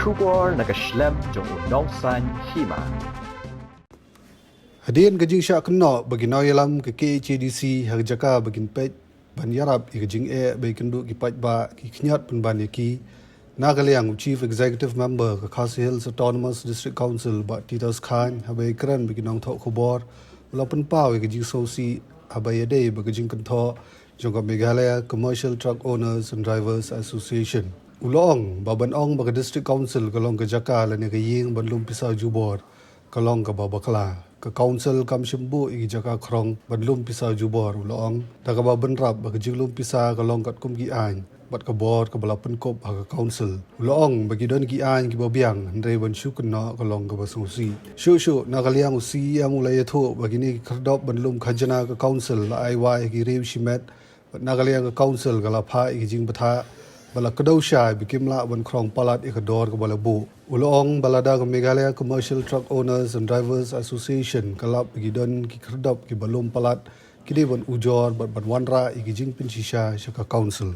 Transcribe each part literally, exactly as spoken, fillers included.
Khubor na ka shlem jong u nongsan hima. Hadien ka jingshah kynnoh ba ki nongïalam ka K H A D C ha ka jaka ba kin peit ban ïarap ïa ka jingeh ba ïakynduh ki paidbah ki khñiot pynban ïa ki, na ka liang u Chief Executive Member ka Khasi Hills Autonomous District Council Bah Titus Chyne haba ïakren bad ki nongthoh khubor u la pynpaw ïa ka jingsngewsih haba ïadei bad ka jingkynthoh jong ka Meghalaya Commercial Truck Owners and Drivers Association. U la ong ba ban ong ba ka District Council ka long ka jaka lane ka ïing ban lum pisa jubor ka long kaba bakla. Ka Council kam shym buh ïa ki jaka khrong ban lum pisa jubor, u la ong, da kaba bynrap ba ka jinglum pisa ka long katkum ki aiñ bad ka bor kaba la pynkup ha ka Council. U la ong ba ki don ki aiñ kiba biang, hynrei ban shu kynnoh ka long kaba sngewsih. Shuh shuh na ka liang u C E M u la ïathuh ba kine ki khyrdop ban lum khajna ka Council la ai wai ha ki riew shimet, bad na ka liang ka Council ka la phah ïa ki jingbthah ba la kdew shai ba kim lah ban khrong palat ïa ka dor kaba la buh. U la ong ba lada ka Meghalaya Commercial Truck Owners and Drivers Association ka lap ba ki don ki khyrdop kiba lum palat, ki dei ban ujor bad ban wanrah ïa ki jingpynshisha sha ka Council.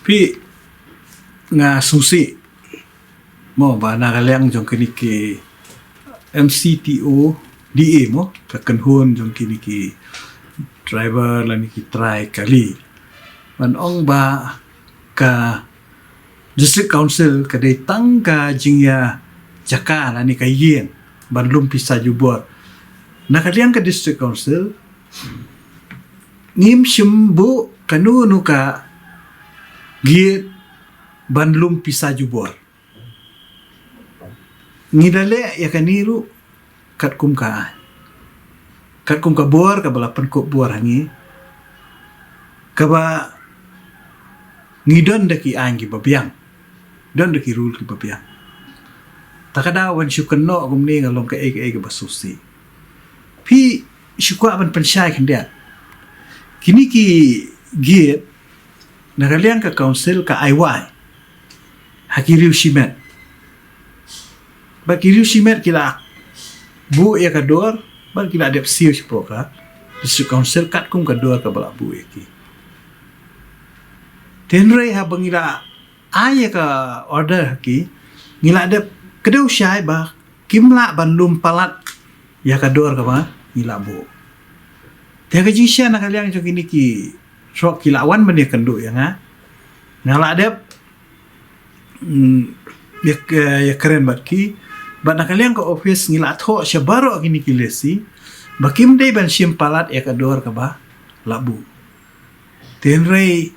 Phi, nga sngewsih mo ba na ka liang jong kine ki M C T O D A mo, ka kynhun jong kine ki driver lane ki trai kali, ban ong ba ka District Council ka dei tang ka jingïa jaka lane ka ïing ban lum pisa jubor. Na ka liang ka District Council ngim shym buh kano kano ka gate ban lum pisa jubor. Ngi da leh ïa kane ruh katkum ka, katkum ka bor kaba la pynkup bor ha ngi, kaba ngi don da ki aiñ kiba biang, don da ki rule kiba biang. Ta ka daw ban shu kynnoh kumne nga long kaei kaei kaba sngewsih. Phi shu kwah ban pynshai khyndiat. Kine ki gate na ka liang ka Council ka ai wai ha ki riew shimet. Bad ki riew shimet ki la buh ïa ka dor, bad ki la dep siew shapoh ka District Council katkum ka dor kaba la buh ïa ki. Te hynrei haba ngi la ai ïa ka order ha ki, ngi la dep kdew shai ba kim lah ban lum palat ïa ka dor kaba ngi la buh. Te ka jingshisha na ka liang jong kine ki truck ki la wan ban ïakynduh ïa nga, nga la dep, mm, ïa, ïakren bad ki, bad na ka liang ka office ngi la thoh sha baroh kine ki lessee ba kim dei ban shim palat ïa ka dor kaba la buh. Te hynrei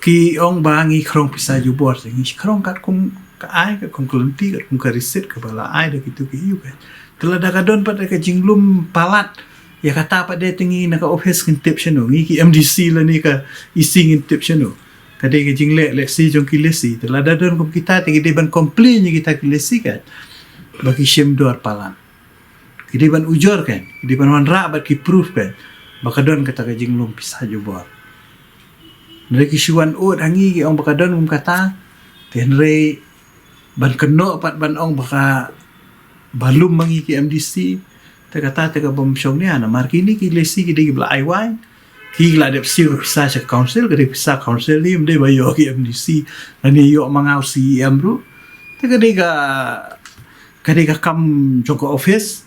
ki ong ba ngi khrong pisa jubor, ngi khrong katkum ka ai, katkum ka lynti, katkum ka receipt kaba la ai da kito ki ïu ka. Te lada ka don pat ka jinglum palat ïa kata pat, te ngi na ka office ngin tip shano, ngi ki M D C lane ka E C ngin tip shano? Ka dei ka jingleh lessee jong ki lessee. Te lada don kum kita te ki dei ban complain ïa kita ki lessee ka ba ki shim dor palat. Ki dei ban ujor ka, ki dei ban wanrah bad ki proof ka ba ka don kata ka jinglum pisa jubor. Hynrei ki shu wan ud ha ngi ki ong ba ka don kum kata, te hynrei ban kynnoh pat ban ong ba ka ba lum ma ngi ki M D C, te kata te ka bym shong nia, namar kine ki lessee ki dei kiba la ai wai, ki la dep siew ka pisa sha Council, ka dei pisa Council, ym dei ba ïoh ki M D C, lane ïoh ma nga u C E M ruh. Te ka dei ka, ka dei ka kam jong ka office.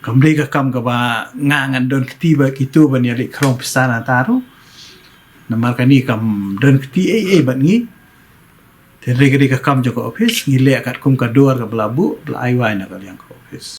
Kam dei ka kam kaba nga ngan don kti bad kito ban ïaleh khrong pisa nangta ruh. Namar kane kam don kti ei ei bad ngi. Te hynrei ka dei ka kam jong ka office, ngi leh katkum ka dor kaba la buh, ba la ai wai na ka liang ka office.